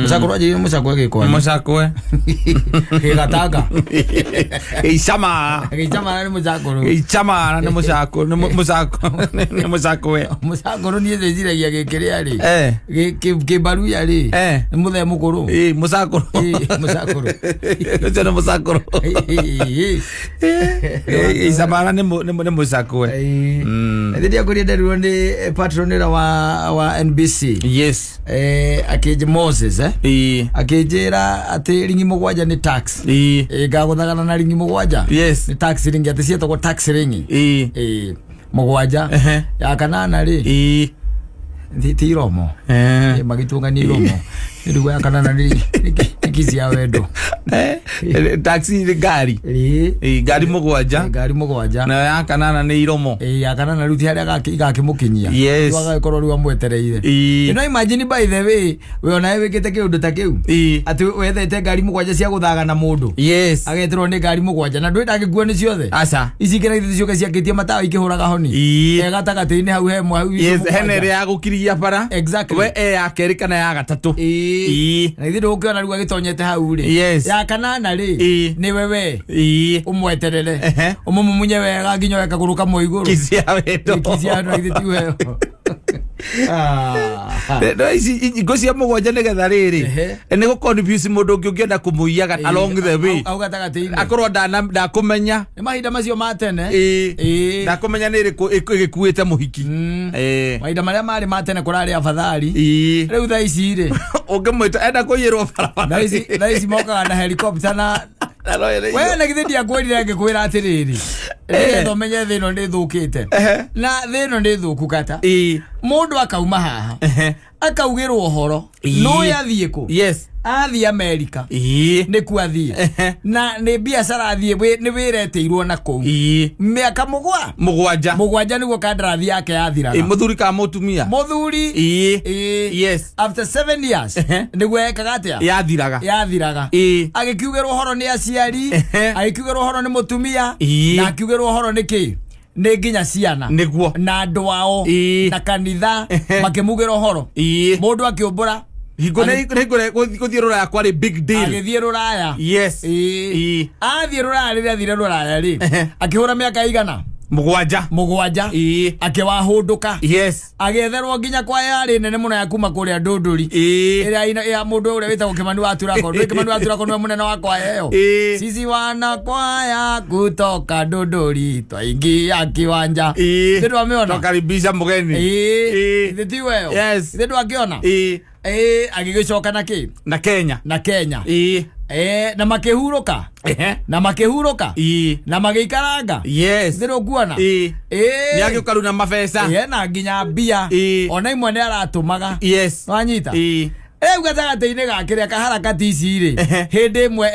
Mũcakũrũ anjĩrire mũcakwe gĩkwani. Mũcakwe. Gĩgatanga. Gĩicama. Gĩicama nĩ mũcakũrũ. Gĩicama nĩ mũcakũ nĩ mũcakũ nĩ mũcakwe. Mũcakũrũ niĩ ndĩciragia gĩkĩrĩa rĩ. Eh. Kĩmbaruya rĩ. Eh. Nĩ mũthee mũkũrũ. Ĩ mũcakũrũ. Ĩ, mũcakũrũ. Ũcio nĩ mũcakũrũ. Gĩicamara nĩ nĩ mũcakwe. Rĩrĩa ndiakũria nderirwo nĩ patron ĩrĩa wa NBC. Yes. Akĩnjĩ Moses Ĩ. akĩnjĩra atĩ ringi mũgwanja nĩ tax. Ĩ. Ngagũthagana na ringi mũgwanja. Yes. Nĩ tax ringi atĩ ciĩtagwo tax ringi. Ĩ. Mũgwanja. Ehe. Ya kanana rĩ. Ĩ. Ti iromo. Eh. Magĩtũngania iromo. Rĩu ya kanana nĩ kici ya wendo. Taxi nĩ ngari. Ĩ. Ĩ, ngari mũgwanja. Ngari mũgwanja. Nayo ya kanana nĩ iromo. Ĩ, ya kanana rĩu ti harĩa igakĩmũkinyia. Yes. Rĩu agagĩkorwo rĩu amwetereire. Ĩ. No imagine by the way, we onawe wĩkĩte kĩũndũ ta kĩu. Ĩ. Atĩ wethete ngari mũgwanja cia gũthaga na mũndũ. Yes. Ageterwo nĩ ngari mũgwanja na ndwĩ ndangĩkua nĩ ciothe. Aca. Ici ingĩ na ithuĩ ciũke ciakĩtie matawa ikĩhũraga honi. Ĩ. E gatagatĩ-inĩ hau he mwa hau icio Yes, mũgwanja. hena ĩrĩa ya gũkirigia bara. Exactly. We e ya kerĩ kana ya gatatũ. Ĩ. Ĩ. Na ithuĩ ndũgũkĩona rĩu agĩtonyete hau rĩ. Yes. Ya kanana rĩ. Ĩ. Nĩwe we. Ĩ. Ũmweterere. Ehe. Ũmũmumunye wega nginya oe kagũrũ kamwe igũrũ. Kici ya wendo. Kici ya wendo ithuĩ ti weo. Ah. No ici ngo cia mũgwanja nĩgetha rĩrĩ Ehe. nĩ gũ confuse mũndũ ũngĩ ũngĩenda kũmũiyaga along the way Hau gatagatĩ-inĩ. akorwo ndakũmenya. Nĩ mahinda macio ma tene. Ĩ. Ĩ. Ndakũmenya nĩ ĩrĩkũ ĩgĩkuĩte mũhiki. Ĩ. Mahinda marĩa marĩ ma tene kũrarĩ afadhali. Ĩ. Rĩu thaa ici rĩ. Ũngĩmwĩta enda kũiyĩrwo barabara. Thaa ici mokaga na helicopter na we na githĩ ndiakwĩrire ngĩkwĩra atĩrĩrĩ nĩgetha ũmenye thĩ ĩno nĩ ĩthũkĩte. Ehe. Na thĩ ĩno nĩ thũku kata. Ĩ. Mũndũ akauma haha Ehe. akaugĩrwo ũhoro Ĩ. nũĩ athiĩ kũ. Yes. Athiĩ Amerika. Ĩ. Nĩkuo athiĩ. Ehe. Na nĩ biacara athiĩ nĩ wĩra etĩirwo na kũu. Ĩ. Mĩaka mũgwanja. mũgwanja nĩguo kandarathi yake Ĩ, yathiraga. mũthuri kana mũtumia. Mũthuri. Ĩ. Ĩ. Yes. After 7 years Ehe. nĩguo ekaga atĩa? Yathiraga. Yathiraga. Ĩ. Agĩkiugĩrwo ũhoro nĩ aciari, Ehe. agĩkiugĩrwo ũhoro nĩ mũtumia, Ĩ. na akiugĩrwo ũhoro nĩ kĩ? Nĩ nginya ciana. Nĩguo. Na andũ ao Ĩ. na kanitha Ehe. makĩmugĩra ũhoro. Ĩ. Mũndũ akĩũmbũra Hingo nĩ hingo gũthiĩ rũraya kwarĩ big deal. agĩthiĩ rũraya. Yes. Ĩ. Ĩ. Athiĩ rũraya rĩrĩa athire rũraya rĩ, Ehe. akĩhũra mĩaka igana? Mũgwanja. Mũgwanja. Ĩ. Akĩwahũndũka. Yes. Agĩetherwo nginya kwa yarĩ nene mũno ya kuma kũrĩa Ndũndũri. Ĩ. Ĩrĩa ya mũndũ ũrĩa wĩtagwo Kĩmani wa Turako. Ndũĩ Kĩmani wa Turako nĩwe mũnene wa kwaya ĩyo. Ĩ. Sisi wana kwaya kutoka Ndũndũri twaingia kiwanja. Ĩ. Ithe ndwamĩona? Twakaribisha mũgeni. Ĩ. Ĩ. Ithe ti weyo? Yes. Ithe ndwakĩona? Ĩ. Ĩ, agĩgĩcoka na kĩ? Na Kenya. Na Kenya. Ĩ. Ĩ, na makĩhurũka. Ehe. Na makĩhurũka. Ĩ. Na magĩikaranga. Yes. Ithe ndũkuona? Ĩ. Ĩ. Nĩ agĩũka rĩu na mabeca. Ĩ, na nginya mbia. Ĩ. Ona imwe nĩ aratũmaga. Yes. Nwanyita? Ĩ. Rĩu gatagatĩ-inĩ ga kĩrĩa kaharakati ici rĩ, Ehe. hĩndĩ ĩmwe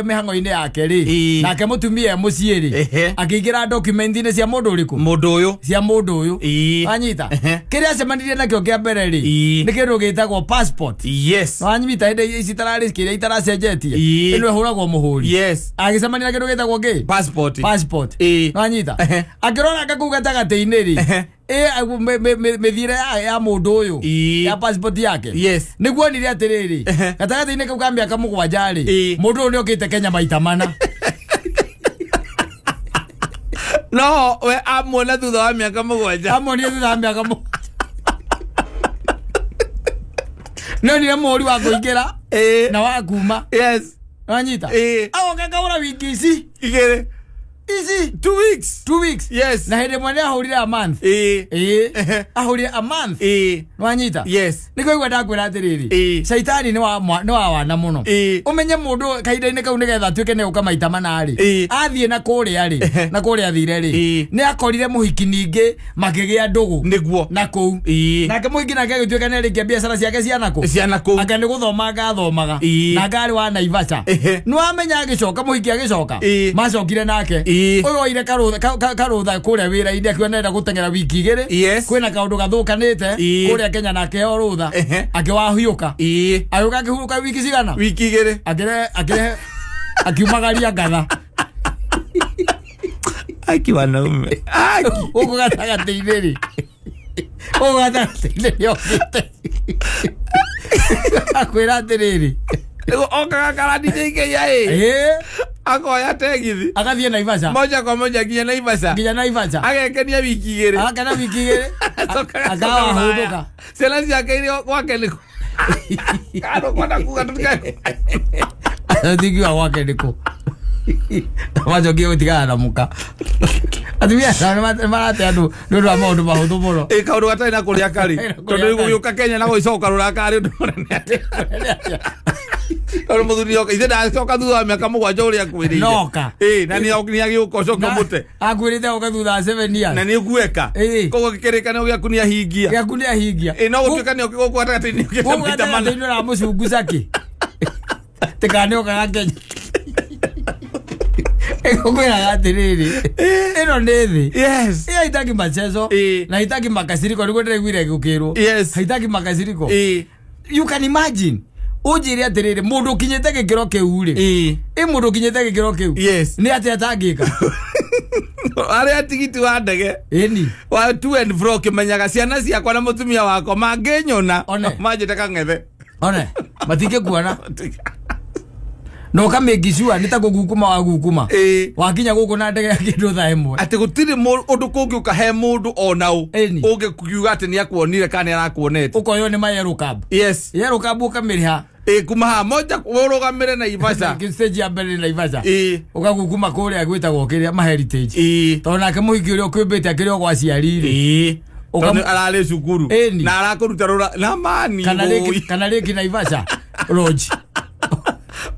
mĩhang'o-inĩ yake rĩ, Ĩ. nake mũtumia e mũciĩ rĩ, Ehe. akĩingĩra document-inĩ cia mũndũ ũrĩkũ? Mũndũ ũyũ. Cia mũndũ ũyũ. Ĩ. Wanyita? Ehe. Kĩrĩa acemanirie nakĩo kĩa mbere rĩ, Ĩ. nĩ kĩndũ gĩtagwo passport. Yes. Wanyita hĩndĩ ici itararĩ kĩrĩa itaracenjetie. Ĩ. Ĩno ĩhũragwo mũhũri. Yes. Agĩcemania na kĩndũ gĩtagwo kĩ? Passport. Passport. Ĩ. Wanyita? Ehe. Akĩrora kau gatagatĩ-inĩ rĩ, Ehe. mĩthiĩre ya mũndũ ũyũ Ĩ. ya passport yake Yes. nĩguo onire atĩrĩrĩ Ehe. gatagatĩ-inĩ kau ka mĩaka mũgwanja rĩ Ĩ. mũndũ ũyũ nĩokĩte Kenya maita mana. No we amuona thutha wa mĩaka mũgwanja. Amuonire thutha wa mĩaka mũgwanja. Nĩonire mũhũri wa kũingĩra Ĩ. na wa kuma. Yes. Wanyita? Ĩ. Agoka akahũra wiki ici Igĩrĩ. ici 2 weeks. 2 weeks. Yes. Na hĩndĩ ĩmwe nĩahũrire a month. Ĩ. Ĩ. Ehe. Ahũrire a month. Ĩ. Nwanyita? Yes. Nĩkĩo igua ndakwĩra atĩrĩrĩ Ĩ. caitani nĩ wa wana mũno. Ĩ. Ũmenye mũndũ kahinda-inĩ kau nĩgetha atuĩke nĩ ũka maita mana rĩ, Ĩ. athiĩ na kũrĩa rĩ, Ehe. na kũrĩa athire rĩ, Ĩ. nĩ akorire mũhiki ningĩ makĩgĩa ndũgũ Nĩguo. na kũu. Ĩ. Nake mũhiki nake agĩtuĩka nĩ arĩkia biacara ciake cia nakũ. Ciana kũu. Anga nĩ gũthoma angathomaga. Ĩ. Na ngarĩ wa Naivasha. Ehe. Nĩ wamenya agĩcoka mũhiki agĩcoka. Ĩ. Macokire nake. Ĩ. Ũyũ oire karũtha kũrĩa wĩra-inĩ akiuga nĩarenda gũteng'era wiki igĩrĩ. Yes. Kwĩna kaũndũ gathũkanĩte Ĩ. kũrĩa Kenya nake o rũtha. Ehe. Akĩwahiũka. Ĩ. Agĩũka akĩhurũka wiki cigana? Wiki igĩrĩ. Akĩrehe akĩrehe akiumagaria ngatha. Aki wanaume. Aki. Gũkũ gatagatĩ-inĩ rĩ. Gũkũ gatagatĩ-inĩ nĩokĩte. Akwĩra atĩrĩrĩ. Nĩguo okaga karani Kenya ĩ. Ĩĩ. Akoya tegithi. Agathiĩ Naivasha. Moja kwa moja nginya Naivasha. Nginya Naivasha. Agekenia wiki igĩrĩ. Agakena wiki igĩrĩ. Acokaga Akawa hũndũka. Ciana ciake iria gwake nĩ kando kwenda kuga tutikae. Tingiuga gwake nĩ kũ. Macokie gũtigana na mũka. Atumia acio nĩ marate andũ nĩ ũndũ wa maũndũ mahũthũ mũno. Ĩ kaũndũ gatarĩ na kũrĩa karĩ. Gatarĩ na kũrĩa Tondũ karĩ. gũgĩũka Kenya na gũgĩcoka rũraya karĩ ũndũ mũnene atĩa. Tondũ mũthuri oka ithe ndacoka thutha wa mĩaka 7 ũrĩa akwĩrĩire. Noka. Ĩ na nĩ agĩũka ũcoke ũmũte. Akwĩrĩte ũke thutha wa 7 years. Na nĩ ũgueka. Ĩ. Koguo kĩrĩkanĩro gĩaku nĩ ahingia. Gĩaku nĩ ahingia. Ĩ no gũtuĩka nĩ gũkũ gatagatĩ-inĩ ũkĩte Gũkũ maita mana. gatagatĩ-inĩ ũramũcunguca kĩ? Tĩkane ũkaga Kenya. Ĩgũkwĩraga atĩrĩrĩ, ĩno nĩ thĩ. Yes. Ĩ haitaki machezo Ĩ. na haitaki makasiriko nĩguo ndĩraiguire gũkĩrwo. Yes. Haitaki makasiriko. Ĩ. You can imagine. Ũnjĩre atĩrĩrĩ, mũndũ ũkinyĩte gĩkĩro kĩu rĩ. Ĩ. Ĩ mũndũ ũkinyĩte gĩkĩro kĩu. Yes. Nĩ atĩa atangĩka? Arĩa tigiti wa ndege. Ĩni. Wa to and fro kĩmenyaga ciana ciakwa na mũtumia wakwa mangĩnyona One. manjĩte kang'ethe. One, matingĩkuona. Na ũkamĩngicua nĩ ta kũgukuma wagukuma. Ĩ. Wakinya gũkũ na ndege ya kĩndũ thaa ĩmwe. Atĩ gũtirĩ ũndũ kũngĩũka he mũndũ ona ũ Ĩni. ũngĩkiuga atĩ nĩ akuonire kana nĩ arakuonete. Ũkoywo nĩ ma yellow cab. Yes. Yellow cab ũkamĩrĩha. Ĩ kuma haha moja ũrũgamĩre Naivasha. Stage ya mbere nĩ Naivasha. Ĩ. Ũgagukuma kũrĩa gwĩtagwo kĩrĩa ma heritage. Ĩ. Tondũ nake mũhiki ũrĩa ũkwĩmbĩte akĩrĩ o gwa aciari rĩ. Ĩ. Ũkam- Tondũ ararĩ cukuru Ĩni. na arakũruta rũra na mani Kana rĩngĩ kana rĩngĩ Naivasha lodge.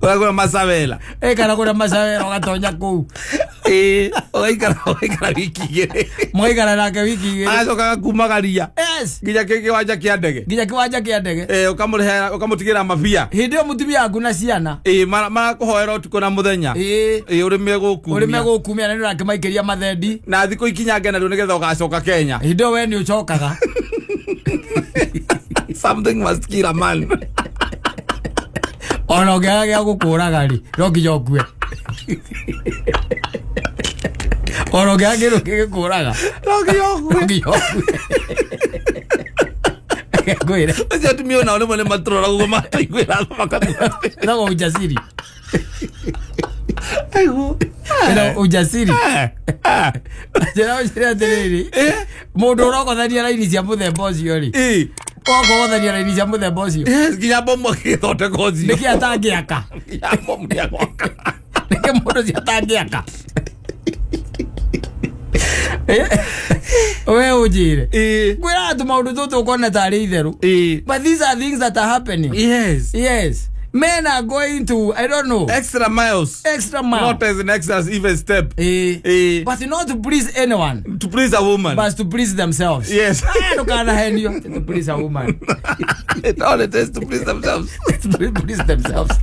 Ũgagũra macawela. Ĩ kana kũrĩa macawera ũgatonya kũu. Ĩ ũgaikara wiki igĩrĩ. Mũgaikara nake wiki igĩrĩ. Agacoka agakumagaria Yes. nginya kĩwanja kĩa ndege. Nginya kĩwanja kĩa ndege. Ĩ ũkamũrĩhera ũkamũtigĩra mabia. Hĩndĩ ĩyo mũtumia waku na ciana. Ĩ marakũhoera ũtukũ na mũthenya. Ĩ. Ĩ ũrĩme gũkumia. Ũrĩme gũkumia na nĩ ũrakĩmaikĩria mathendi. Na thikũ ikinyange narĩo nĩgetha ũgacoka Kenya. Hĩndĩ ĩyo we nĩ ũcokaga. Something must kill a man. Ona ũngĩaga gĩa gũkũraga rĩ, no nginya ũkue. Ona ũngĩaga kĩndũ gĩgĩkũraga, No nginya no ũkue. nginya ũkue. Ngwĩre, Acio atumia onao rĩmwe nĩ matũrora ũguo matũiguĩra tha makatuga. ĩtagwo ujasiri. Aigua. Ĩtagwo ujasiri. Njĩra ũnjĩre atĩrĩrĩ, mũndũ ũrogothania raini cia mũthemba ũcio rĩ, Ĩ. okogothania raini cia mũthemba ũcio, Yes, nginya bomu agĩthondeka ũcio. nĩkĩ atangĩaka? Nginya bomu nĩagwaka. Nĩkĩ mũndũ ũcio atangĩaka? We ũnjĩre. Ĩ. Ngwĩraga tũmaũndũ tũtũ ũkona tarĩ itherũ. Ĩ. But these are things that are happening. Yes. Yes. Men are going to, I don't know, Extra miles. extra mile. Not as an extra even step. Eh. Eh. But not to please anyone, To please a woman. but to please themselves. Yes. Ah, ndũkanahenio. To please a woman. It all it is to please themselves. To please themselves.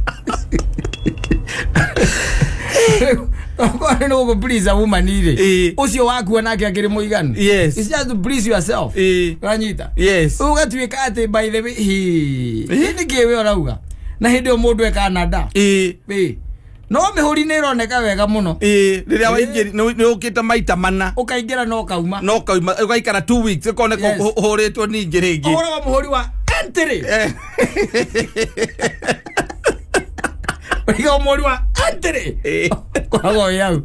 Okorwo nĩ gũkũ please a woman rĩ, Eh. ũcio waku nake akĩrĩ mũiganu. Yes. It's just to please yourself. Eh. Ũranyita? Yes. Ũgatuĩka atĩ by the way, hĩ, nĩkĩ we ũrauga? Na hĩndĩ ĩyo mũndũ e Canada. Ĩ. Ĩ. No mĩhũri nĩ ĩroneka wega mũno. Ĩ. Rĩrĩa waingĩri nĩ ũkĩte maita mana. Ũkaingĩra na ũkauma. No kauma ũgaikara 2 weeks ũkoneka Yes. ũhũrĩtwo ningĩ rĩngĩ. Ũhoro wa mũhũri wa entry. Eh. Ũriga mũhũri wa entry. Ĩ. Koragwo wĩ hau.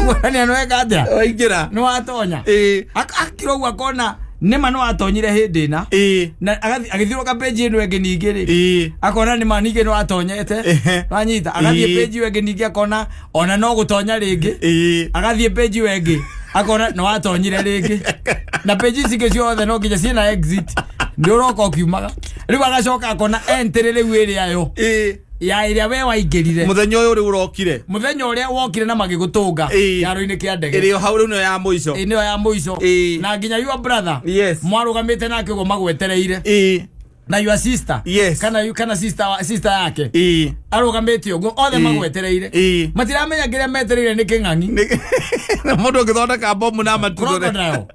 Kuonania nĩ weka atĩa? Waingĩra. Nĩ watonya. Ĩ. Akira ũguo akona nĩma nĩ watonyire hĩndĩ ĩna. Ĩ. Na agĩthiũrũka page ĩno ĩngĩ ningĩ rĩ. Ĩ. Akona nĩma ningĩ nĩ watonyete. Ehe. Wanyita. Agathiĩ Ĩ. page ĩyo ĩngĩ ningĩ akona ona no gũtonya rĩngĩ. Ĩ. Agathiĩ page ĩyo ĩngĩ akona nĩ watonyire rĩngĩ. Na page ici ingĩ ciothe no nginya ciĩna exit. Nĩ ũroka ũkiumaga. Rĩu agacoka akona entry rĩu ĩrĩa yo. Ĩ. Ya ĩrĩa we waingĩrire. Mũthenya ũyũ rĩu ũrokire. Mũthenya ũrĩa wokire na magĩgũtũnga Ĩ. kĩharo-inĩ kĩa ndege. Ĩrĩ o hau rĩu nĩyo ya mũico. Ĩ nĩyo ya mũico. Ĩ. Na nginya your brother. Yes. Mwarũgamĩte nake ũguo magwetereire. Ĩ. Na your sister. Yes. Kana sister yake. Ĩ. Arũgamĩte ũguo othe Ĩ. magwetereire. Ĩ. Matiramenya kĩrĩa metereire nĩ kĩng'ang'i. Na mũndũ ũngĩthondeka bomu na matuthũre. Crocodile.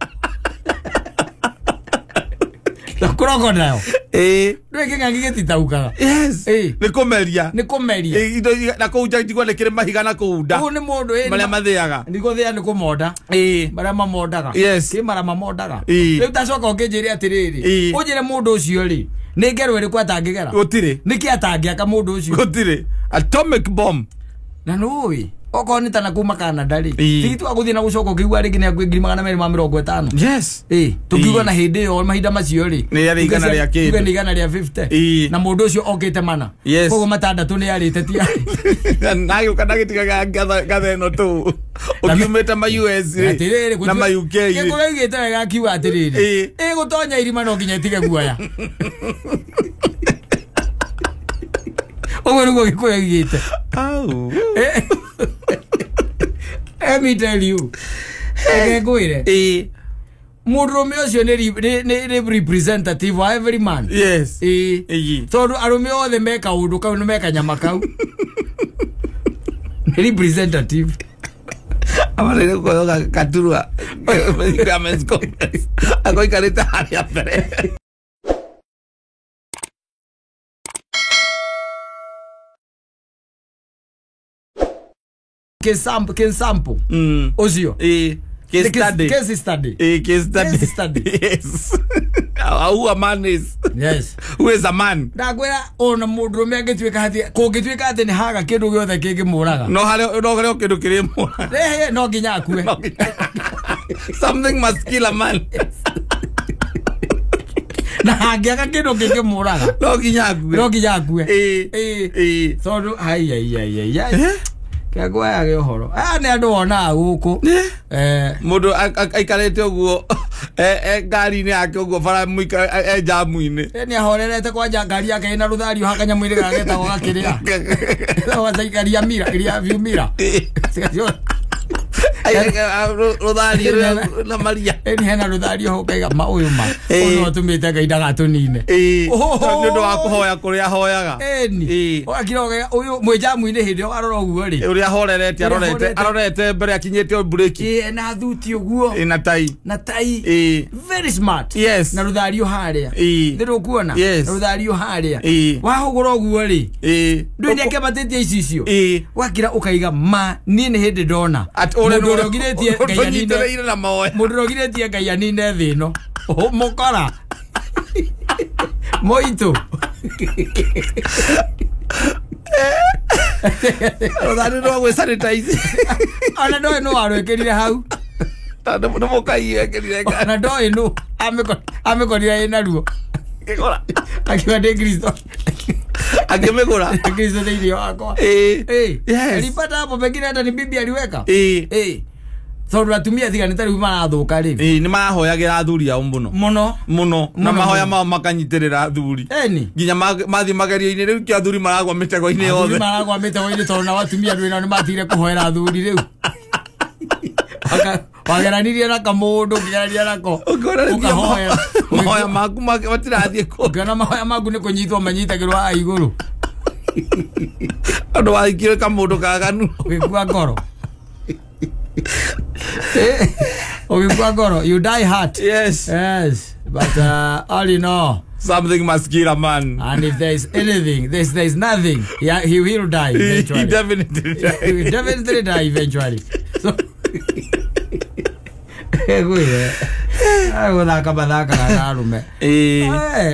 The crocodile. Ndũĩ kĩng'ang'i gĩtitaukaga. Yes. Ĩĩ. Nĩ kũmeria. Nĩ kũmeria. Ĩ, indo na kũu nja njigua nĩ kĩrĩ mahiga na kũu nda. Ũyũ nĩ mũndũ ĩ, Marĩa mathĩaga. nĩ gũthĩa nĩ kũmonda. Ĩĩ. Marĩa mamondaga. Yes. Kĩ mara mamondaga. Ĩĩ. Rĩu tacoka ũkĩnjĩre atĩrĩrĩ. Ĩĩ. Ũnjĩre mũndũ ũcio rĩ, nĩ ngero ĩrĩkũ atangĩgera? Gũtirĩ. Nĩkĩ atangĩaka mũndũ ũcio? Gũtirĩ. Atomic bomb. Na nũĩ okorwo nĩ ta na kuma Canada rĩ, Ĩĩ. tigiti wa gũthiĩ na gũcoka ũkĩigua rĩngĩ nĩ akuĩ 250,000. Yes. Ĩĩ, tũkiuga Ĩĩ. na hĩndĩ ĩyo mahinda macio rĩ, Nĩ yarĩ igana rĩa kĩndũ. tuge nĩ igana rĩa 50. Ĩĩ. Na mũndũ ũcio okĩte mana. Yes. Koguo matandatũ nĩ arĩte ti Na gĩũka na gĩtigaga ngatha ĩno tũ. Ũkiumĩte ma US rĩ, Atĩrĩrĩ, na ma UK rĩ. Gĩkũyũ oigĩte wega akiuga atĩrĩrĩ, Ĩĩ. ĩgũtonya irima no nginya ĩtige guoya. Ũguo nĩguo Gĩkũyũ oigĩte. Au. Let me tell you. Reke ngwĩre. Ĩĩ. Mũndũrũme ũcio nĩ representative wa every man. Yes. Ĩĩ. Ĩĩ. Tondũ arũme othe me kaũndũ kau nĩ me kanyama kau. Nĩ representative. Amarĩire gũkorwo gaturwa. Ga men's conference. Agoikarĩte harĩa mbere. Case sample. Ũcio. Ĩĩ. Case study. Case study. Ĩĩ, case study. Case study. Yes. Who a man is. Yes. Who is a man. Ndakwĩra ona mũndũrũme angĩtuĩka atĩ kũngĩtuĩka atĩ nĩ haga kĩndũ gĩothe kĩngĩmũraga. No harĩ no harĩ o kĩndũ kĩrĩ mũra. Rehe no nginya akue. Something must kill a man. Na hangĩaga kĩndũ kĩngĩmũraga. No nginya akue. No nginya akue. Ĩĩ. Ĩĩ. Ĩĩ. Tondũ ai ai ai ai ai. Kegwayage ũhoro. Aya nĩ andũ wonaga gũkũ. Mũndũ aikarĩte ũguo ngari-inĩ yake ũguo bara mũika e jamu-inĩ. Nĩ ahorerete kwanja ngari yake ĩna rũthario hakanyamũ-inĩ gagetagwo gakĩrĩa. Gacaikaria mira, ria view mira. Rũthario na maria. Ĩni hena rũthario ho ũkaiga ma ũyũ ma. Ũyũ no atũmĩte Ngai ndagatũnine. Ĩĩ. Nĩ ũndũ wa kũhoya kũrĩa ahoyaga. Ĩni. Ĩĩ. Ũgakira ũkaiga ũyũ mwĩ jamu-inĩ hĩndĩ ĩyo arora ũguo rĩ. Ũrĩa ahorerete arorete arorete mbere akinyĩte breki. Ĩĩ na thuti ũguo. Ĩna tai. Na tai. Ĩĩ. Very smart. Yes. Na rũthario harĩa. Ĩĩ. Nĩ rũkuona. Yes. Na rũthario harĩa. Ĩĩ. Wahũgũra ũguo rĩ. Ĩĩ. Ndũĩ nĩ akĩambatĩtie icicio. Ĩĩ. Wakira ũkaiga ma niĩ nĩ hĩndĩ ndona. Mũndũ ũrĩa ũgirĩtie Ngai anine. Ũnyitĩrĩire na mahoya. Mũndũ ũrĩa ũgirĩtie Ngai anine thĩ ĩno. Mũkora. Moitũ. Rũthario rwa gwĩ sanitize. Ona ndoĩ nũ warwĩkĩrire hau. Nĩ mũkai ekĩrire ngari. Ona ndoĩ nũ amĩkorire ĩna ruo. Ngĩgũra. Akiuga ndĩ Kristo. Akĩmĩgũra. Kristo thĩinĩ wakwa. Ĩĩ. Ĩĩ. Yes. Alipata hapo pengine hata ni bibi aliweka. Ĩĩ. Ĩĩ. Tondũ atumia tiga nĩ ta rĩu marathũka rĩ. Ĩĩ nĩ marahoyagĩra athuri ao mũno. Mũno. Mũno. Na mahoya mao makanyitĩrĩra athuri. Ĩni. Nginya mathiĩ magerio-inĩ rĩu kĩo athuri maragwa mĩtego-inĩ Athuri yothe. maragwa mĩtego-inĩ tondũ nao atumia ndũĩ nao nĩ matigire kũhoera athuri rĩu. Wageranirie na kamũndũ ũkĩgerania nako. Ũkona rĩu Ũkahoya. mahoya maku matirathiĩ kũ. Ũkĩona mahoya maku nĩ kũnyitwo manyitagĩrwo haha igũrũ. Tondũ waikire kamũndũ kaganu. Ũgĩkua ngoro. Ũgĩkua ngoro. You die hard. Yes. Yes. But all in all, Something must kill a man. And if there is anything, there is nothing, yeah, he will die eventually. He definitely die. He will definitely die eventually. So, gũthaka mathakaga na arũme.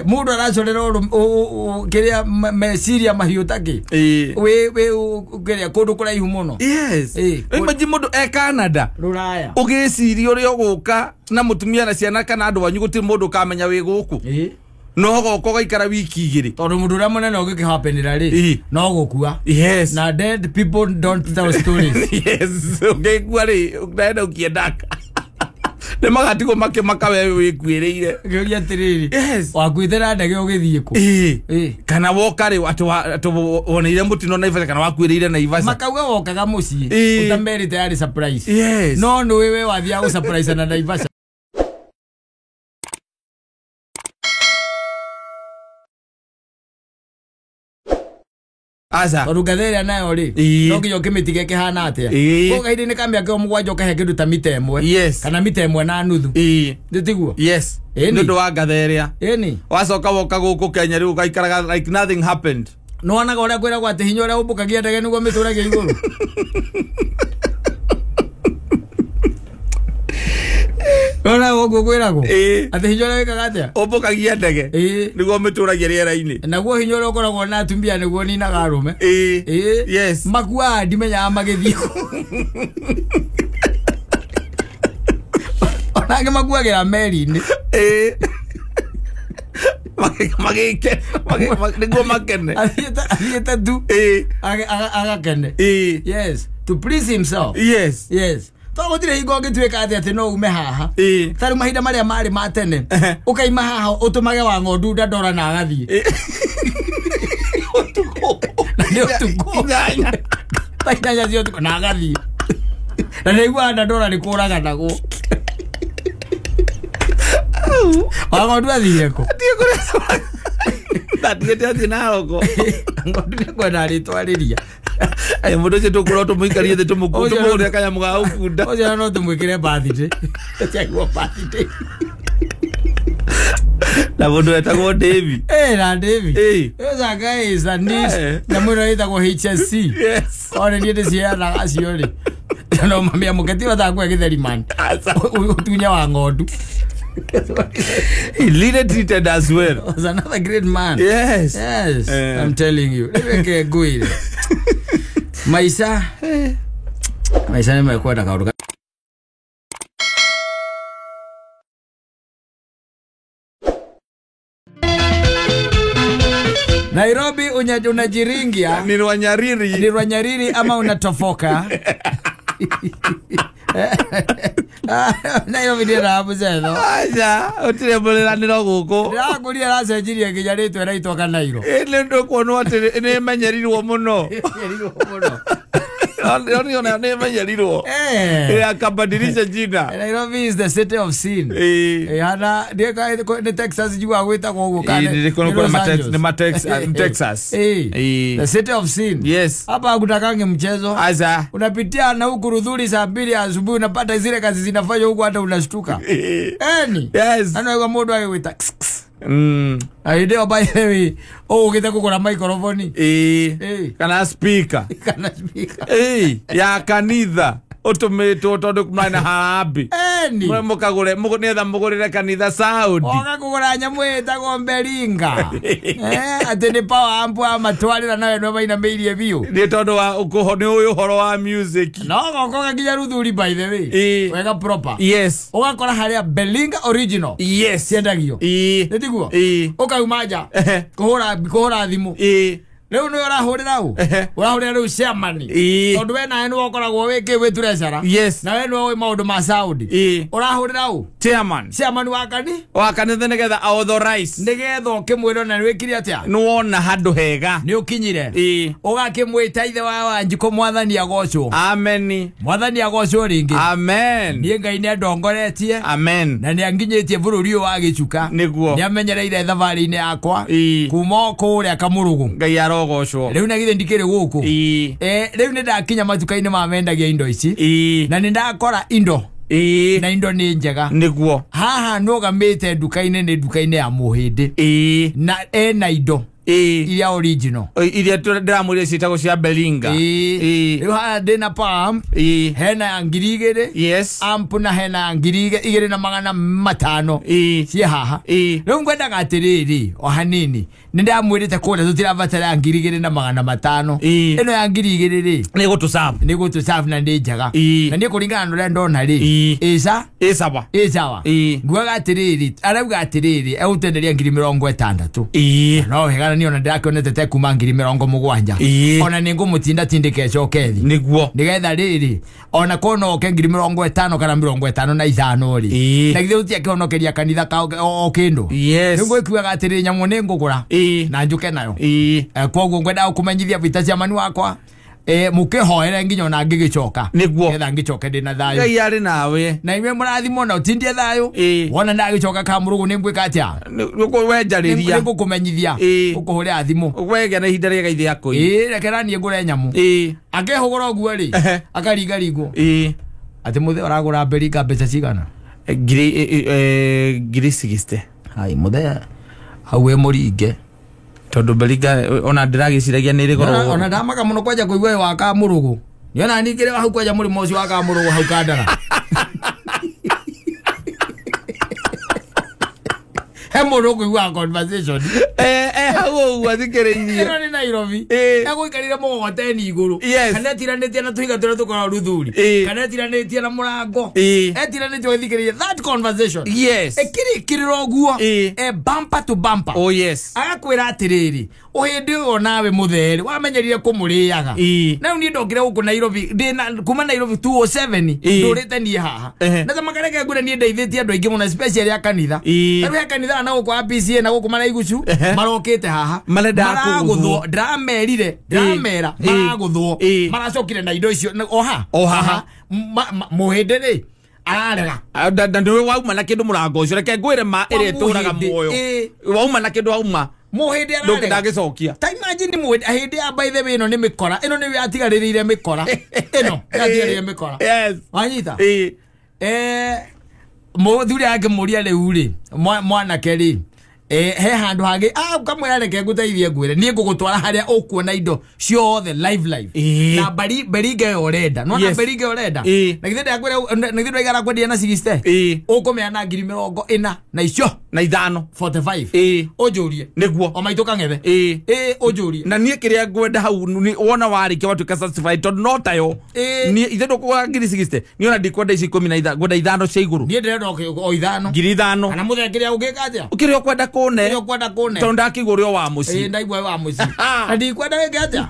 Mũndũ aracorera kĩrĩa meciria mahiũ ta kĩ. Wĩ kĩrĩa kũndũ kũraihu mũno. Yes. Imagine mũndũ e Canada. Rũraya. Ũgĩciria ũrĩa ũgũka na mũtumia na ciana kana andũ anyu gũtirĩ mũndũ ũkamenya wĩ gũkũ. No goka ũgaikara wiki igĩrĩ. Tondũ mũndũ ũrĩa mũnene ũngĩkĩhapenĩra rĩ, no gũkua. Yes. Na dead people don't tell stories. Yes. Ũngĩkua rĩ, ũnaenda ũkĩendaka. Nĩ magatigwo makĩmaka we wĩkuĩrĩire. Ngĩũria atĩrĩrĩ. Yes. Wakuĩte na ndege ũgĩthiĩ kũ? Ĩĩ. Kana woka rĩ atĩ woneire mũtino Naivasha kana wakuĩrĩire Naivasha. Makauga wokaga mũciĩ. Ũtamerĩte yarĩ surprise. Yes. No nĩwe we wathiaga gũ-surprise na Naivasha. Aca. Tondũ ngatha ĩrĩa nayo rĩ, Ĩĩ. no nginya ũkĩmĩtige ĩkĩhana atĩa. Ĩĩ. Koguo kahinda-inĩ ka mĩaka ĩyo 7 ũkahe kĩndũ ta mita 1. Yes. Kana mita 1.5. Ĩĩ. Nĩ tiguo? Yes. Ĩni. Nĩ ũndũ wa ngatha ĩrĩa. Ĩni. Wacoka woka gũkũ Kenya rĩu ũgaikaraga like nothing happened. Nĩwonaga ũrĩa kwĩragwo atĩ hinya ũrĩa ũmbũkagia ndege nĩguo mĩtũragia igũrũ. Nĩwonaga ũguo kwĩragwo? Ĩĩ. Atĩ hinya ũrĩa wĩkaga atĩa? Ũmbũkagia ndege. Ĩĩ. Nĩguo mĩtũragia rĩera-inĩ. Naguo hinya ũrĩa ũkoragwo na atumia nĩguo ninaga arũme. Ĩĩ. Ĩĩ. Yes. Makuaga ndimenyaga magĩthiĩ kũ. Ona angĩ makuagĩra meri-inĩ. Ĩĩ. Magĩke nĩguo makene. Athiĩte tu Ĩĩ. agakene. Ĩĩ. Yes. To please himself. Yes. Yes. To gũtirĩ hingo ũngĩtuĩka atĩ atĩ no ume haha. Ĩĩ. Ta rĩu mahinda marĩa marĩ ma tene, ũkaima haha ũtũmage wa ng'ondu ndandora na agathiĩ. Ũtukũ. Na nĩ ũtukũ. 8. Thaa 8 cia ũtukũ na agathiĩ. Na nĩaiguaga ndandora nĩ kũraganagwo. Wa ng'ondu athire kũ? Ndiĩ kũrĩa. Ndatigĩte athiĩ Naroko. Ng'ondu nĩkwenda arĩtwarĩria. Ĩ, mũndũ ũcio tũkũrwo tũmũikarie thĩ Ũcio tũmũgũrĩre kanyamũ ga gũkunda. Ũcio no tũmwĩkĩre birthday. Aciarirwo birthday. Na mũndũ wetagwo Davy. Na Davy. Ĩĩ. Ĩyo is a niche. Eh. Nyamũ ĩno ĩtagwo HSC. Yes. One niĩ ndĩciheanaga acio rĩ. No mami amũke ti watakuhe gĩtheri man. Aca. Ũtunye wa ng'ondu. He really treated us well. Was another great man. Yes. Yes, Eh. I'm telling you. Reke ngwire. Maisha. Maisha nĩ mekwenda kaũndũ Nairobi unajiringia Ni Rwanyariri. ni Rwanyariri ama unatofoka. Nairobi nĩ rabu zetho. Aca, ũtirĩ mũrĩranĩro gũkũ. Ndĩrakũria ĩracenjirie nginya rĩtwa ĩraitwo Kanairo. Ĩ, nĩ ndũkuonwo atĩ nĩ ĩmenyerirwo mũno. Mũno. Nĩ nĩ ĩmenyerirwo. Eh. Ĩ, akabadilisha jina. Nairobi is the city of sin. Ĩ. Hana nĩ Texas njiguaga gwĩtagwo ũguo kana Ĩ, nĩ nĩ Los Angeles. nĩ Texas. Ĩ. Ĩ. The city of sin. Yes. Hapa hakutakangi mchezo. Aca. Unapitia na huku Rudhuri saa 2 asubuhi unapata zile kazi zinafanywa huku hata unashtuka. Ĩ. Eni. Yes. Ano igwa mũndũ agĩgwĩta. Na hĩndĩ ĩyo by the way ũgũkĩte kũgũra microphone. Ĩ. Ĩ. Kana speaker. Kana speaker. Ĩ, ya kanitha ũtũmĩtwo tondũ marĩ na harambĩ. Eni. Mũkagũre nĩgetha mũgũrĩre kanitha sound. Oga kũgũra nyamũ ĩtagwo mberinga. Atĩ nĩ power amp amatwarĩra nawe nĩwe mainamĩirie biũ. Nĩ tondũ wa ũkũho nĩ ũyũ ũhoro wa music. No goka nginya Ruthuri by the way. Ĩ. Wega proper. Yes. Ũgakora harĩa Belinga original Yes. ciendagio. Ĩ. Nĩ tiguo? Ĩ. Ũkauma nja Ehe. kũhũra thimũ. Ĩ. Rĩu nĩwe ũrahũrĩra ũ? Ehe. Ũrahũrĩra rĩu chairman. Ĩ. Tondũ we nawe nĩwe ũkoragwo wĩ kĩ wĩ treasurer. Yes. Na we nĩwe ũĩ maũndũ ma sound. Ĩ. Ũrahũrĩra ũ? Chairman. Chairman wa kani? Wa kanitha nĩgetha authorize. Nĩgetha ũkĩmwĩra na nĩwĩkire atĩa? Nĩwona handũ hega. Nĩ ũkinyire. Ĩ. Ũgakĩmwĩta ithe wa Wanjikũ mwathani agocwo. Amen. Mwathani agocwo rĩngĩ. Amen. Niĩ Ngai nĩandongoretie Amen. na nĩanginyĩtie bũrũri ũyũ wa gĩcuka. Nĩguo. Nĩamenyereire thabarĩ-inĩ yakwa Ĩ. kuma o kũrĩa Kamũrũgũ. Ngai arogocwo. Rĩu na githĩ ndikĩrĩ gũkũ. Ĩ. Rĩu nĩndakinya matuka-inĩ ma mendagia indo ici Ĩ. na nĩndakora indo Ĩ. na indo nĩ njega. Nĩguo. Haha nũgamĩte nduka-inĩ nĩ nduka-inĩ ya Mũhĩndĩ Ĩ. na ena indo Ĩ. iria original. Iria ndĩramwĩrire ciĩtagwo cia Belinga. Ĩ. Ĩ. Rĩu haha ndĩna pump Ĩ. hena ya 2,000 Yes. amp na hena ya 2,500 Ĩ. ciĩ haha. Ĩ. Rĩu ngwendaga atĩrĩrĩ o hanini nĩ ndamwĩrĩte kũrĩa tũtirabatara ya 2,500. Ĩ. Ĩno ya 2,000 rĩ Nĩ gũtũcabu. nĩ gũtũcabu na nĩ njega. Ĩ. Na niĩ kũringana na ũrĩa ndona rĩ Ĩ. ĩca Ĩ sawa. ĩ sawa. Ĩ. Nguaga atĩrĩrĩ arauga atĩrĩrĩ egũtwenderia 60,000. Ĩ. No wega na niĩ ona ndĩrakĩonete te kuma 70,000. Ĩ. Ona nĩ ngũmũtinda tindĩke ĩcoke thĩ. Nĩguo. Nĩgetha rĩrĩ ona korwo no oke 55,000 kana 55 rĩ. Ĩ. Na githĩ tũtiakĩhonokeria kanitha ka o kĩndũ. Yes. Rĩu ngwĩkuaga atĩrĩ nyamũ nĩ ngũgũra Ĩ. na njũke nayo. Ĩ. Koguo ngwendaga kũmenyithia vita cia mani wakwa Mukihoere nginya ona ngigicoka Nĩguo. Ketha ngicoke ndina thayo. Ngai arĩ nawe. Na inyuĩ mũrathimwo na ũtindie thayũ. Wona ndagicoka Kamũrũgũ nĩ ngwĩka atĩa? Nĩkũwenjarĩria. Nĩngũkũmenyithia. Ũkũhũrĩra thimũ. Wegĩa na ihinda rĩega ithe yakũi. Reke niĩ ngũre nyamũ. Akĩhũgũra ũguo rĩ, akaringaringwo. Atĩ mũthee ũragũra mberinga mbeca cigana? Ngiri 60. Hai mũthee hau wĩ mũringe. Tondũ mberinga ona ndĩragĩciragia nĩ ĩrĩ goro. Ona ndamaka mũno kwanja kũigua wĩ wa Kamũrũgũ. Nĩona ningĩ hau kwanja mũrĩmo ũcio wa Kamũrũgũ hau Kandara. He mũndũ ũkũigua conversation. Hau ũguo athikĩrĩirie. Ĩno nĩ Nairobi. Egũikarire mũgogoteni igũrũ. Kana etiranĩtie na tũhiga tũrĩa tũkoragwo rũthuri. Kana etiranĩtie na mũrango. Etiranĩtie ũgĩthikĩrĩria that conversation. Yes. Ĩkĩrĩkĩrĩra ũguo. Bumper to bumper. Oh yes. Agakwĩra atĩrĩrĩ, ũhĩndĩ ũyũ nawe mũtherĩ wamenyerire kũmũrĩaga. Na rĩu niĩ ndokire gũkũ Nairobi ndĩna kuma Nairobi 207 ndũrĩte niĩ haha. Na ta makareke ngwĩre niĩ ndeithĩtie andũ aingĩ mũno especially a kanitha. Rĩu he kanitha na gũkũ APCA na gũkũ Maraigucu marokĩte haha. Maragũthwo, ndĩramerire, ndĩramera maragũthwo. Maracokire na indo icio oha. Oha. Mũhĩndĩ rĩ ararega. Na nĩwe wauma na kĩndũ mũrango ũcio, reke ngwĩre ma ĩrĩa ĩtũraga muoyo. Wauma na kĩndũ wauma. Mũhĩndĩ ararega. Ndangĩcokia. Ta imagine mũhĩndĩ hĩndĩ ya by the way ĩno nĩ mĩkora. Ĩno nĩyo yatigarĩrĩire mĩkora. Ĩno yatigarĩrĩire mĩkora. Yes. Wanyita? Mũthuri akĩmũria rĩu rĩ, mwanake rĩ, he handũ hangĩ, ũkamwĩra reke ngũteithie ngwĩre, niĩ ngũgũtwara harĩa ũkuona indo ciothe live live. Na mberinga ĩyo ũrenda. Nĩwona mberinga ĩyo ũrenda? Na githĩ ndakwĩra, na githĩ ndwaigara kwendia na 60? Ũkũmĩana ngiri mĩrongo ĩna na icio. Na ithano. 45. Ũnjũrie. Nĩguo. O maitũ kang'ethe. Ũnjũrie. Na niĩ kĩrĩa ngwenda hau wona warĩkia watuĩka satisfied tondũ no tayo. Niĩ ithe ndũkũgũra ngiri 60. Niĩ ona ndikwenda ici ikũmi na ithano, ngwenda ithano cia igũrũ. Niĩ ndĩrenda o ithano. Ngiri ithano. Kana mũthee kĩrĩa ũngĩka atĩa? Kĩrĩa ũkwenda kũne. Kĩrĩa ũkwenda kũne. Tondũ ndakĩigua ũrĩ o wa mũciĩ. Ndaigua wa mũciĩ. Na ndikwenda wĩke atĩa?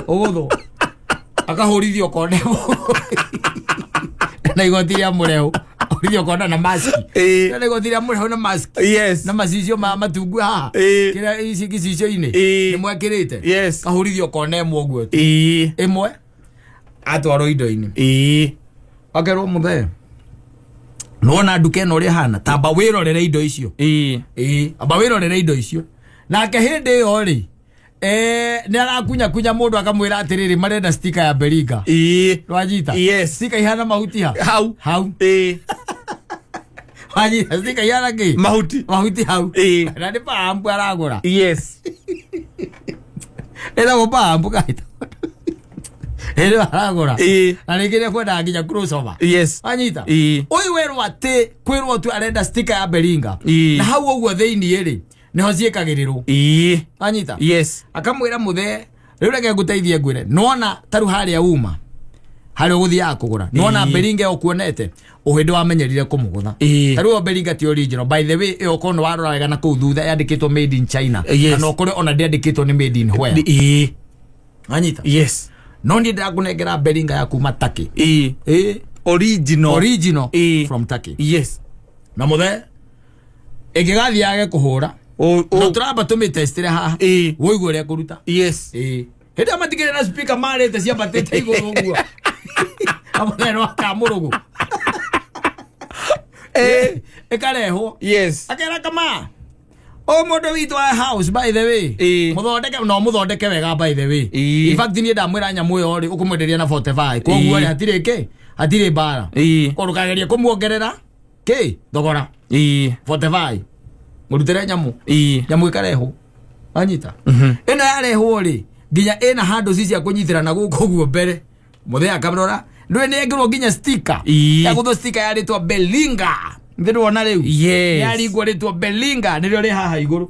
Ũgũthwo. Akahũrithio kone. Na igoti rĩa mũrehu. Ũrithio kona na maski. Na igoti rĩa mũrehu na maski. Yes. Na macicio ma matungu haha. Kĩrĩa ici gĩcicio-inĩ. Nĩ mwekĩrĩte. Yes. Kahũrithio kona ĩmwe ũguo tu. Ĩmwe. Atwarwo indo-inĩ. Akerwo mũthee. Nĩwona nduka ĩno ũrĩa ĩhana, tamba wĩrorere indo icio. Amba wĩrorere indo icio. Nake hĩndĩ ĩyo rĩ, nĩ arakunya kunya mũndũ akamwĩra atĩrĩrĩ marenda sticker ya mberinga. Nwanyita? Yes. Sticker ihana mahuti ha? Hau. Hau. Wanyita, sticker ihana kĩ? Mahuti. Mahuti hau. Na nĩ pampu aragũra. Yes. Ĩtagwo pampu kaita. Ĩrĩa aragũra. Na rĩngĩ nĩ ekwendaga nginya crossover. Yes. Wanyita? Ũyũ werwo atĩ kwĩrwo tu arenda sticker ya mberinga. Na hau ũguo thĩiniĩ rĩ, nĩho ciĩkagĩrĩrwo. Wanyita? Yes. Akamwĩra mũthee, rĩu reke ngũteithie ngwĩre, nĩwona ta rĩu harĩa uma, harĩa ũgũthiaga kũgũra, nĩwona mberinga ĩyo ũkuonete, ũhĩndĩ wamenyerire kũmũgũtha. Ta rĩu ĩyo mberinga ti original. By the way, ĩyo okorwo nĩ warora wega na kũu thutha yandĩkĩtwo made in China. Kana ũkore ona ndĩandĩkĩtwo nĩ made in where. Wanyita? Yes. No niĩ ndĩrakũnengera mberinga ya kuma Turkey. Original. Original from Turkey. Yes. Na mũthee ĩngĩgathiĩ yage kũhũra, no tũramba tũmĩtestire haha, wũigue ũrĩa kũruta. Yes. Hĩndĩ ĩyo matigĩrĩre na speaker marĩte ciambatĩte igũrũ ũguo. Na mũthee nĩ wa Kamũrũgũ. Ĩkarehwo. Yes. Akera kama o mũndũ witũ wa house by the way. Mũthondeke no mũthondeke wega by the way. In fact niĩ ndamwĩra nyamũ ĩyo rĩ ũkũmwenderia na 45. Koguo rĩ hatirĩ kĩ? Hatirĩ mbara. Koguo ndũkagerie kũmuongerera kĩ? Thogora. 45. Mũrutĩre nyamũ. Nyamũ ĩkarehwo. Wanyita? Ĩno yarehwo rĩ nginya ĩna handũ ci cia kũnyitĩra na gũkũ ũguo mbere. Mũthee akamĩrora. Ndũĩ nĩ ĩngĩrwo nginya sticker. Yagũthwo sticker ya rĩtwa Belinga. Ndĩrona rĩu. Yes. Yarigwo rĩtwa Belinga nĩrĩo rĩ haha igũrũ.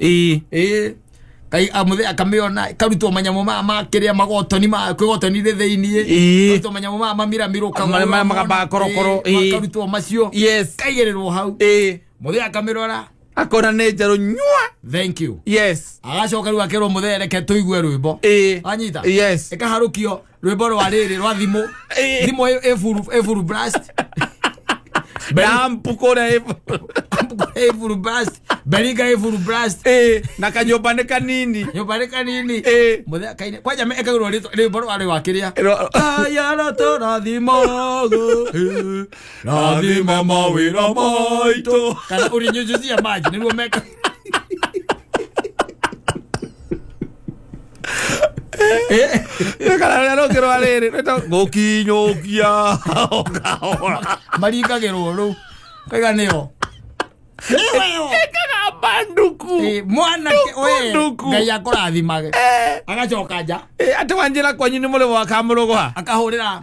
Kai mũthee akamĩona karutwo manyamũ ma kĩrĩa magotoni ma kwĩgotoni rĩ thĩiniĩ. Karutwo manyamũ ma mamiramirũka. Magamba korokoro. Karutwo macio. Yes. Kaigĩrĩrwo hau. Mũthee akamĩrora. Akona nĩ njerũ nyua. Thank you. Yes. Agacoka rĩu akerwo mũthee reke tũigue rwĩmbo. Wanyita? Yes. Ĩkaharũkio rwĩmbo rwa rĩrĩ rwa thimũ. Thimũ ĩ full blast. Ampu kũrĩa ĩ full blast, Belinga ĩ full blast. Na kanyũmba nĩ kanini. Nyũmba nĩ kanini. Mũthenya kaine kwanja ekagĩrwo rwĩmbo rwarĩ wa kĩrĩa Ayara tũrathimaga, rathima mawĩra maitũ, kana ũrinyunyuzia maji nĩruo meka. Kana rũrĩa rũngĩ rwa rĩrĩ gũkinyũkia ũkahora. Maringagĩrwo rũu kaiga nĩyo Ĩkaga banduku. Mwanake we Nduku. Ngai akũrathimage. Agacoka nja. Atĩ wanjĩra kwanyu nĩ mũrĩmo wa Kamũrũgũ. Akahũrĩra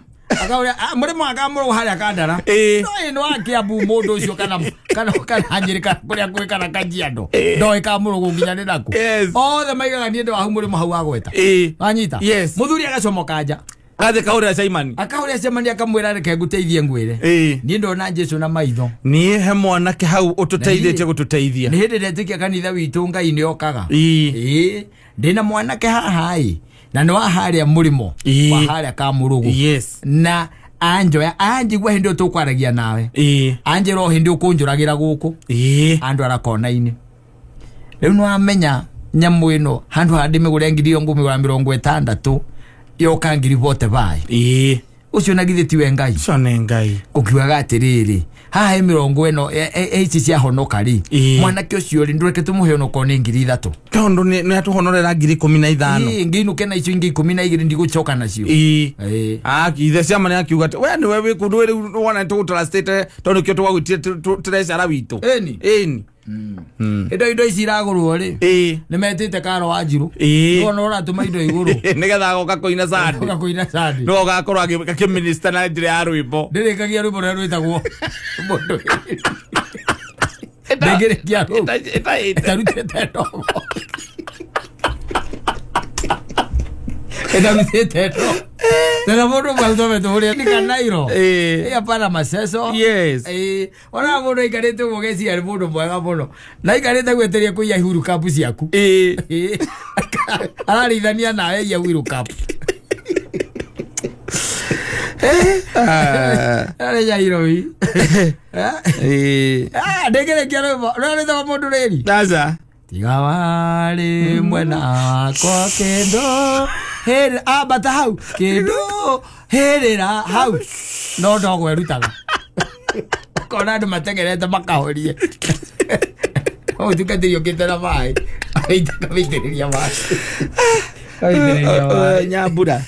mũrĩmo wa Kamũrũgũ harĩa Kandara. No ĩ nĩ wa Kiambu mũndũ ũcio kana kana kana Nyĩrĩ kana kũrĩa kwĩ kana Kajiado. Ndoĩ Kamũrũgũ nginya nĩ nakũ. Othe maigaga niĩ ndĩ wa hau mũrĩmo hau agweta. Wanyita? Mũthuri agacomoka nja. Gathiĩ kahũrĩra Simon. Akahũrĩra Simon akamwĩra reke ngũteithie ngwĩre. Niĩ ndona Jesũ na maitho. Niĩ he mwanake hau ũtũteithĩtie gũtũteithia. Nĩ hĩndĩ ndetĩkia kanitha witũ Ngai nĩ okaga. Ndĩna mwanake haha ĩ na nĩ wa harĩa mũrĩmo wa harĩa Kamũrũgũ. Na anjoya anjigua hĩndĩ ĩyo tũkwaragia nawe. Anjĩra o hĩndĩ ũkũnjũragĩra gũkũ. Andwara kona-inĩ. Rĩu nĩ wamenya nyamũ ĩno handũ ha ndĩmĩgũre ngiri ĩyo ngũmĩgũra 60 yoka ngiri bote bai. Ũcio na githĩ tiwe Ngai. Ũcio nĩ Ngai. Ũkiugaga atĩrĩrĩ haha mĩrongo ĩno ici ciahonoka rĩ mwanake ũcio rĩ ndũreke tũmũhe onokorwo nĩ ngiri 3. Tondũ nĩ atũhonorera ngiri 15. Ngĩinũke na icio ingĩ 12 ndigũcoka nacio. Ithe ciama nĩ akiuga atĩ we nĩwe wĩ kũndũ rĩu wona nĩ tũgũtrustĩte tondũ nĩkĩo twagwĩtire treasurer witũ. Ĩni. Indo ici iragũrwo rĩ nĩ metĩte Karo wa Njirũ. Nĩwona ũratũma indo igũrũ nĩgetha agoka kũina Sunday. Agoka kũina Sunday. No ũgakorwo akĩminista na njĩra ya rwĩmbo. Ndĩrĩkagia rwĩmbo rũrĩa rwĩtagwo mũndũ ndĩngĩrĩkia rũu ĩtarutĩte ndogo. Ĩtarutĩte ndogo. Tena mũndũ ũmwe athometwo ũrĩa nĩ Kanairo. Hapana maceco. Ona mũndũ aikarĩte ũguo ũgeciria nĩ mũndũ mwega mũno. Na aikarĩte gweteria kũiya ihuru cup ciaku. Ararĩithania nawe iya Uhuru Cup. Arĩ Nairobi. Ndĩngĩrĩkia rwĩmbo rũrĩa rwĩtagwo mũndũ rĩri. Aca. Tiga warĩ mwena wakwa kĩndũ hĩrĩ ambata hau kĩndũ hĩrĩra hau no ndogo ĩrutaga. Ũkona andũ matengerete makahorie. Ũtungatĩri ũkĩte na maĩ. Akamitĩrĩria maĩ. Akamitĩrĩria maĩ. Nyambura.